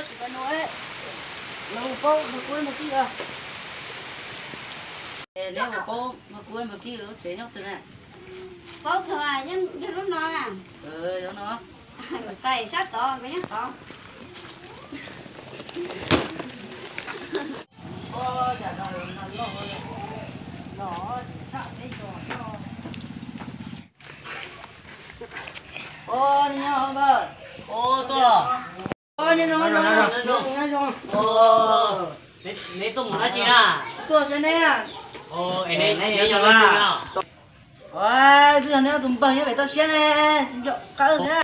Tsis pais nua, nws paub nws kuj nws tij. Neb ua paub nws kuj nws tij lub tsev nyob twg na? Paub kawg, yog lub no. Yog no. Tais sab tod, nws nyob tod. Neb tuaj mus dab tsi na? Tuaj saib neb. Es neb yog leej twg na? Twb yog neb tus npawg nyob pem toj siab ne, tsis nco qab thiab.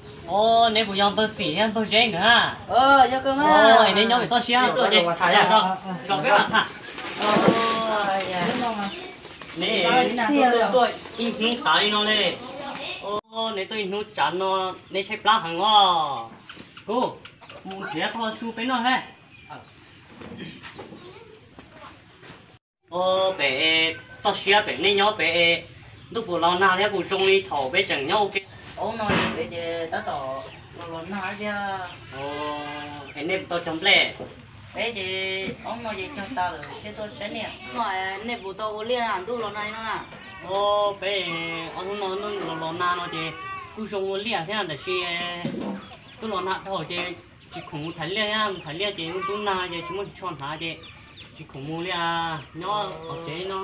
Neb puas yog npawg Xim thiab npawg Zeb nkawd na? Yog kawg mas. Es neb nyob pem toj siab tuaj ces tso peb mam tham. Neb tuaj ib hnub tas li no li. Neb tuaj ib hnub tas no, neb tshaib plab heev os. Kuv mus nrhiav qhov su peb noj thiab. Pem toj siab pem nej nyob pem, ntuj puas los nag thiab puas zoo li thaum peb tseem nyob ua ke? Ob hnub no ces pem ces tab tom los los nag thiab. Es nej puas tau cog nplej? Peb ces ob hnub no ces cog tas lawm thiab tuaj saib nej. Nej puas tau ua liaj ntuj los nag no na? Peb ob hnub no los los nag no ces kuj zoo ua liaj thiab tab sis ntuj los nag dhau ces tsis khoom mus thaiv liaj thiab, mus thaiv liaj ces lub ntuj nag ces tsis muaj tsho hnav ces tsis khoom mus li. Nyob hauv tsev no.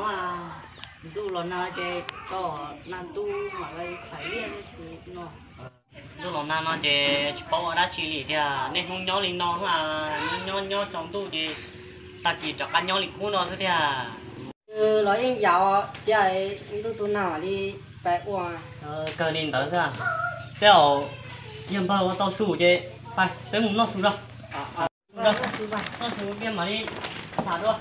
Ntuj los nag ces tau nag ntuj mam li thaiv liaj no. Ntuj los nag no ces tsis paub ua dab tsi li tiag, niaj hnub nyob li no, nyob nyob tsaus ntuj ces tag kis rov qab nyob li qub no xwb tiag. Los yeej yaus cia ntuj tu nag mam li pais ua. Kawg li ntawd xwb. Tej zaum yog npawg ua tau su ces peb mus noj su tso. Noj su mam li tham dua.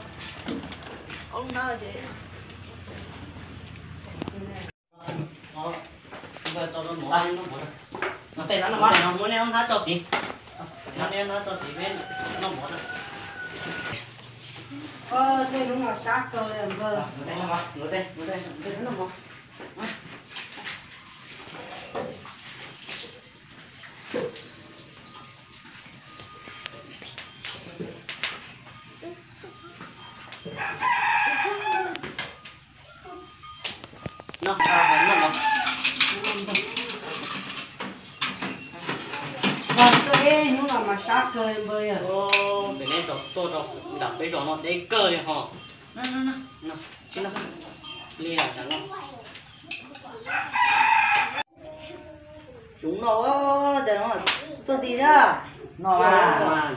Muab nej ob hnab tso tid, muab nej ob hnab tso tid peb noj mov na. Tej hnub no sab kawg li npawg. Hnub no mas sab kawg li npawg. Pem nej tuaj rau nram peb zos no deb kawg li ho. Li no. Tsuv no, cas no tuaj ti thiab. No,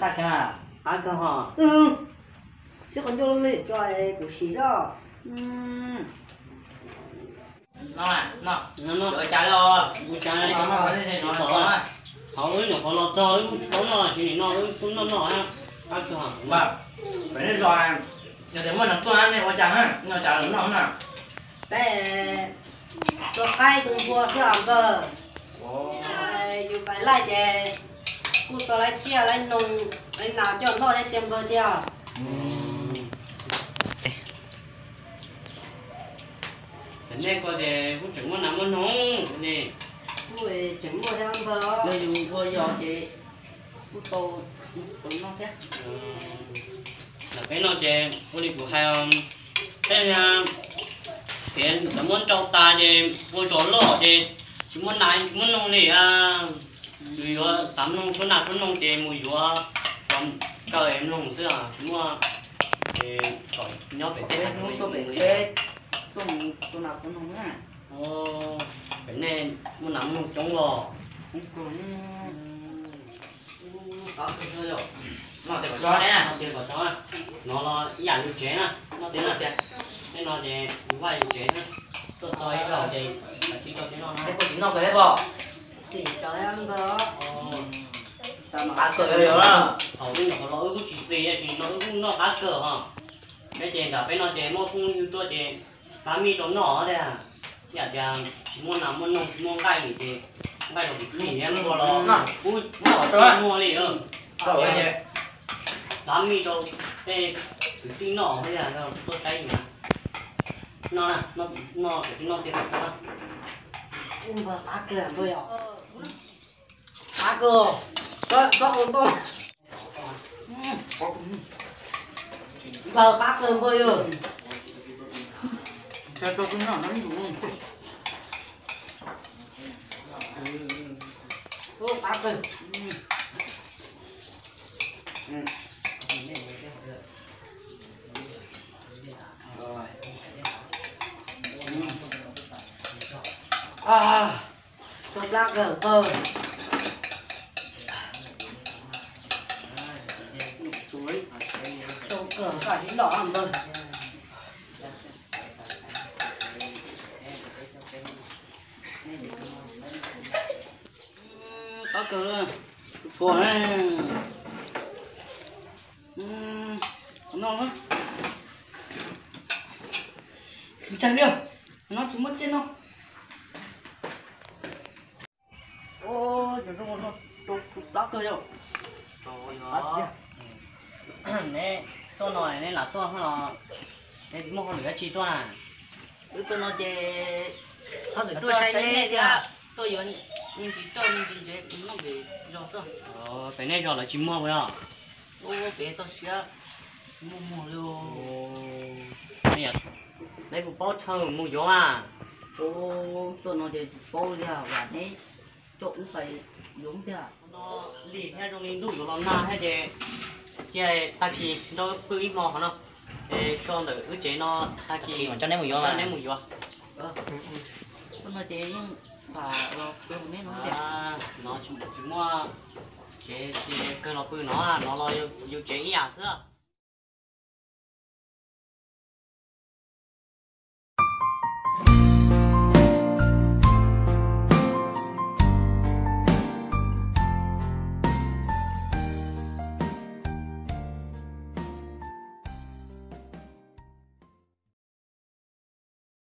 qab kawg ho. Sib qhov ncauj li tso kuv sim zoj. No, no, ua cas li os? Ua cas li? Thaum wb nyuam qhuav los txog wb kuj tsis paub noj, tsis nim no wb kuj noj noj. Qab kawg. Pem nej zos yog tias muaj neeg tuaj nej ua cas, nej ua cas los noj na? Peb tua qaib tus npua xwb os npawg. Yus pais laij ces kuj tau lawv tsiaj lawv noog lawv nas coj noj thiab tiag npawg tiag. Ces nej ko ces kuj tseem muaj nas muaj noog ne. Kuj tseem muaj thiab npawg, yog yus ua yos ces kuj tau, tau noj thiab. Ntawm peb no ces ua li kuv hais, peb, peb lawv muab nrau tas ces ua zos loj ces tsis muaj nas tsis muaj noog li. Yus yuav xav mloog suab nas suab noog ces mus yuav cov kaw mloog xwb, tsis muaj. Kom nyob pem tej hav zoov li. Pem nej muaj nas muaj noog coob los. Noj tiag kom tso ne, noj tiag kom tso. No los ib yam yus tsev na, noj tiag noj tiag. Tej no ces yus vaj yus tsev na, tuaj txog ib zaug ces tib tso tib noj na. Koj tsis noj kawg thiab pom? Xis tso npawg. Qab kawg li os. Thaum wb nyuam qhuav los wb kuj tsis xis, tab sis no wb kuj noj qab kawg ho. Peb ces nram peb no ces muaj phooj ywg tuaj ces pab mij rau noj tiag. Yam tias tsis muaj nas muaj noog tsis muaj nqaij ces nqaij rau kwv tij nyiam npua los pub muaj li. Pab mij rau tej kwv tij noj thiab tuaj saib na. Noj, noj kwv tij noj tiag rau. Qab kawg, qab kawg, npawg, qab kawg npawg yog. Qab kawg. Tau plab kawg npawg. Tau kawg npawg, ib los npawg. Qab kawg, tshua na. Noj na. Ntshai li, no tsis muaj tsiaj noj. Neb tuaj no neb lam tuaj no, neb tsis muaj hauj lwm dab tsi tuaj na? Wb tuaj no ces hauj lwm tuaj saib nej thiab, tuaj yuav me ntsis roj me ntsis ntsev noj pem zos xwb. Pem nej zos lawv tsis muag puas yog? Ua pem toj siab tsis muaj muag li. Neb puas paub chaw mus yuav mas? Tuaj no ces tsis paub li, vam neb coj wb pais yuav thiab. No lig thiab zoo li ntuj yuav los nag thiab ces cia tag kis nrog wb pw ib hmo qhov no, es so ntawm wb tsev no tag kis coj neb mus yuav. Tuaj no ces yeej pab los pw hauv neb no tiag. No tsis muaj tsev ces kawg los pw no, no los yus tsev ib yam xwb.